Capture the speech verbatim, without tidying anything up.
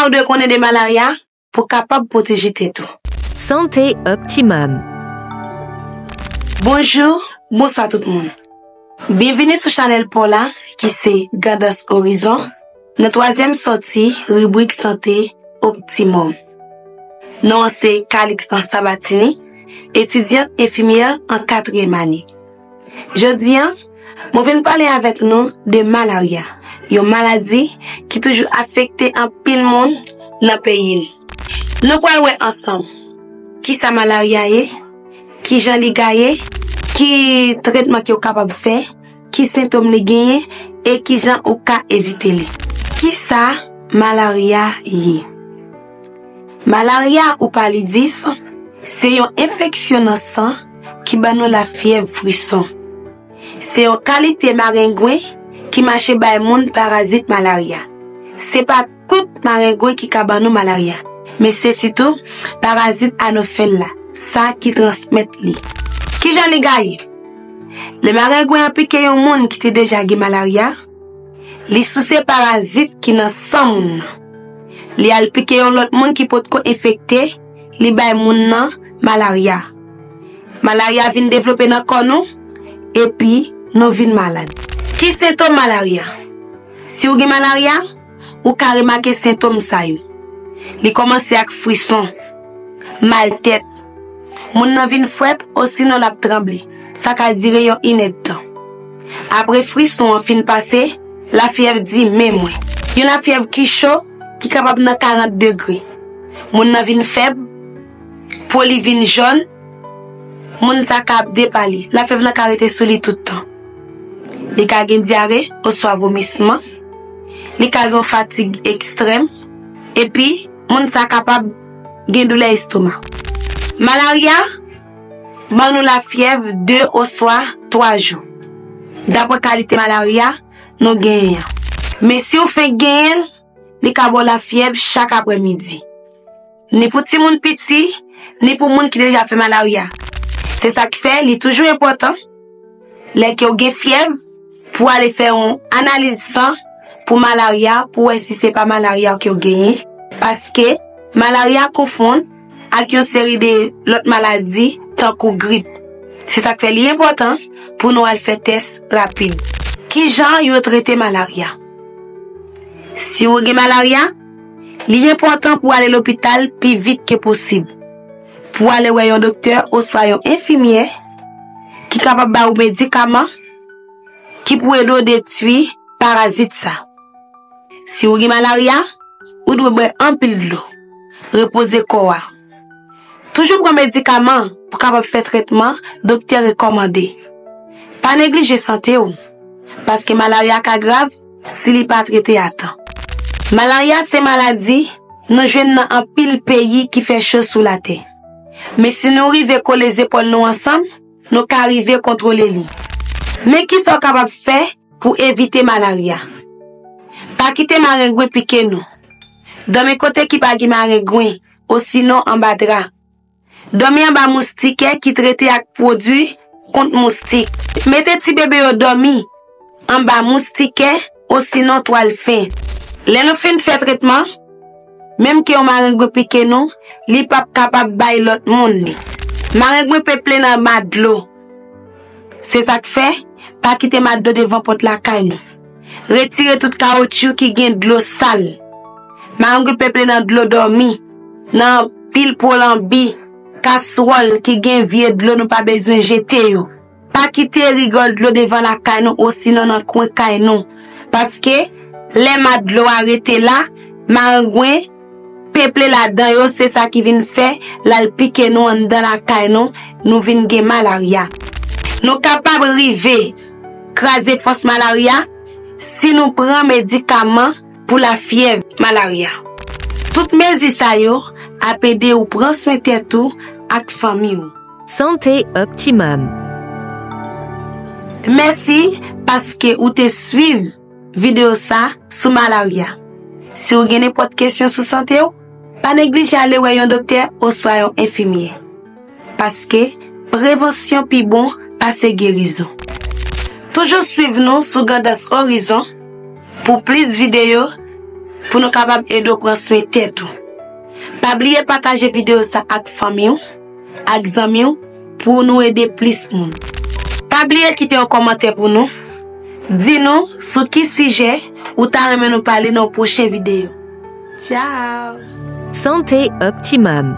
ou dwe konnen de malarya pou w kapab pwoteje tèt ou. Santé Optimum. Bonjou, bonswa tout moun. Byenvini sou chanèl pa w la, ki se Grandans Orizon, nan twazyèm sòti ribrik Santé Optimum. Non an se Calixte Sabatini, etidyant enfimyè an katriyèm ane. Jodi a, mwen vin pale avèk nou de malarya, yon maladi ki toujou afekte anpil moun nan peyi n. Nou pral wè ansanm kisa malarya ye, kijan li gaye, ki tretman ke w kapab fè, ki sentòm li genyen, e kijan ou ka evite li. Kisa malarya ye? Malarya ou palidis se yon enfeksyon nan san ki ban nou lafyèv frison. Se yon kalite marengwen ki mache bay moun parazit malarya. Se pa tout marengwen ki ka ban nou malarya, men se sitou parazit anofèl la, sa ki transmèt li. Kijan li gaye? Lè marengwen an pike yon moun ki te deja gen malarya, li souse parazit ki nan san moun nan. Li al pike yon lòt moun ki potko enfekte, li bay moun nan malarya. Malarya vin devlope nan kò nou, epi nou vin malad. Ki sentòm malarya? Si w gen malarya, ou ka remake sentòm sa yo. Li kòmanse ak frison, mal tèt. Moun nan vin frèt, osinon l ap tranble. Sa ka dire yon inèdtan. Apre frison an fin pase, lafyèv di men mwen. Yon lafyèv ki cho, ki kapab nan karant degre. Moun nan vin fèb, po li vin jòn, moun sa ka ap depale. Lafyèv lan ka rete sou li tout tan. Li ka gen dyare oswa vomisman. Li ka gen yon fatig ekstrèm. Epi, moun sa kapab gen doulè estoma. Malarya ban nou lafyèv de oswa twa jou, dapre kalite malarya nou genyen an. Men si w fenk genyen l, li ka ba w lafyèv chak aprèmidi. Ni pou timoun piti, ni pou moun ki deja fè malarya. Se sa k fè li toujou enpòtan, lè ke w gen fyèv, pou w ale fè yon analiz san pou malarya, pou w wè si se pa malarya ke w genyen. Paske malarya konfonn ak yon seri de lòt maladi, tankou grip. Se sa k fè li enpòtan pou nou al fè tès rapid. Kijan yo trete malarya? Si w gen malarya, li enpòtan pou w ale lopital pi vit ke posib, pou w ale wè yon doktè oswa yon enfimyè ki kapab ba w medikaman ki pou ede w detwi parazit sa. Si w gen malarya, ou dwe bwè anpil dlo, repoze kò a. Toujou pran medikaman pou kapab fè trètman doktè rekòmande. Pa neglije sante w, paske malarya ka grav si li pa trete a tan. Malarya se maladi nou jwenn nan anpil peyi ki fè cho sou latè. Men si nou rive kole zepòl nou ansanm, nou ka rive kontwole li. Men kisa w kapab fè pou evite malarya? Pa kite marengwen pike nou. Dòmi kote ki pa gen marengwen, osinon anba dra. Dòmi anba moustikè ki trete ak pwodui kont moustik. Mete ti bebe yo dòmi anba moustikè osinon twal fen. Lè nou fin fè trètman, menm ke yon marengwen pike nou, li p ap kapab bay lòt moun li. Marengwen peple nan ma dlo. Se sa k fè, pa kite ma dlo devan pòt lakay nou. Retire tout kawotchou ki gen dlo sal. Marengwen peple nan dlo dòmi, nan pil pwolanbi, kaswòl ki gen vye dlo nou pa bezwen jete yo. Pa kite rigòl dlo devan lakay nou osinon nan kwen kay nou. Paske, lè ma dlo a rete la, marengwen peple ladan yo, se sa ki vin fè l al pike nou anndan lakay nou, nou vin gen malarya. Nou kapab rive kraze fòs malarya si nou pran medikaman pou lafyèv malarya. Tout mezi sa yo ap ede ou pran swen tèt ou ak fanmi w. Santé Optimum. Mèsi paske ou te swiv videyo sa sou malarya. Si w gen nenpòt kesyon sou sante w, pa neglije ale wè yon doktè oswa yon enfimyè. Paske prevansyon pi bon pase gerizon. Toujou swiv nou sou Grandans Orizon pou plis videyo, pou nou kapab ede w pran swen tèt ou. Pa bliye pataje videyo sa ak fanmi w, ak zanmi w, pou nou ede plis moun. Pa bliye kite yon kòmantè pou nou. Di nou sou ki sijè ou ta renmen nou pale nan yon pwochen videyo. Tchao! Sante Optimum.